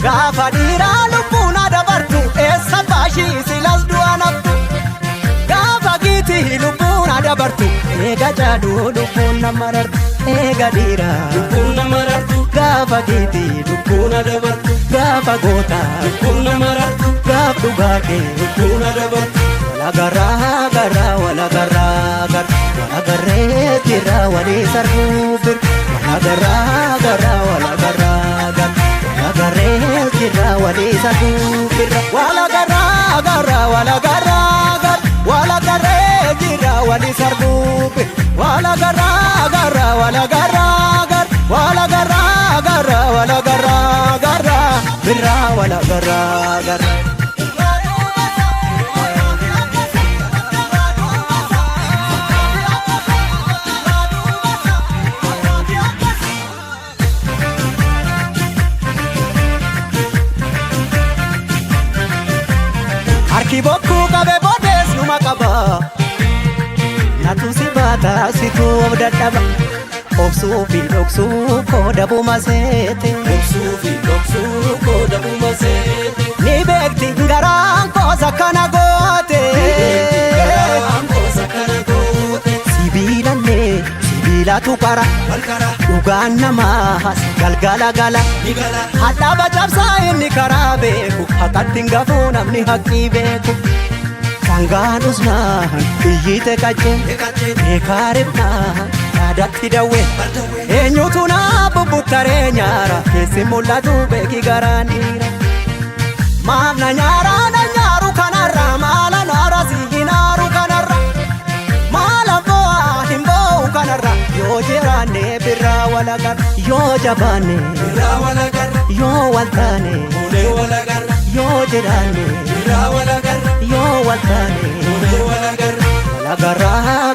Gaafa dhiiraa lubbuun dabartu eessa baashii silas du'a naftu. Gaafa giitii lubbuun dabartu eega jaaduu lubbuun nama rartu. Eega dhiiraa Lubbuun nama rartu. Gaafa giitii Lubbuun dabartu. Gaafa gootaa Lubbuun nama rartu. Gaaf dhugaa kee Lubbuun dabartu. Walagaraa garaa walagaraa gara walagarree jira walii sarbuu bir walagaraa garaa walagaraa gara walagarree jira walii sarbuu bir walagaraa garaa walagaraa gara walagarree jira walii sarbuu bir walagaraa garaa walagaraa gara walagaraa garaa walagaraa gara birraa walagaraa gara. Harki bokkuu qabe boodees numa qaba. Natu si baata situ of dadhaba. Obsuu fi dhoksuu kooda buma seete. Dhoksuu fi dhoksuu kooda buma seete. Ni beekti garaan koosa kana goote. Garaan koosa kana goote. Sibiilallee sibiilatu qara. Walqara. Dhugaan namaa galgala gala. Ni gala. Hadhaaba cabsaa inni karaa beeku. Haqatti hin gafuu namni haqqii beeku. Sangaan usnaan iyyite qaccee. Eqaccee. Beekaa ribnaan yaadatti dawwee. Bardawwee. Eenyutu naa bubbuttaree nyaara keessi mul'atu beeki garaan dhiira. Maaf na nyaara na nyaaru kanarra maala naara si hinaaru kanarra maala bo'aa hin bo'u kanarra yoo jiraanne birraa walagarra yoo jabaanne Birraa walagarra. Yoo waltaane Fuunee walagarra. Yoo jiraanne Birraa walagarra. Yoo waltaane Fuunee walagarra. Walagarraa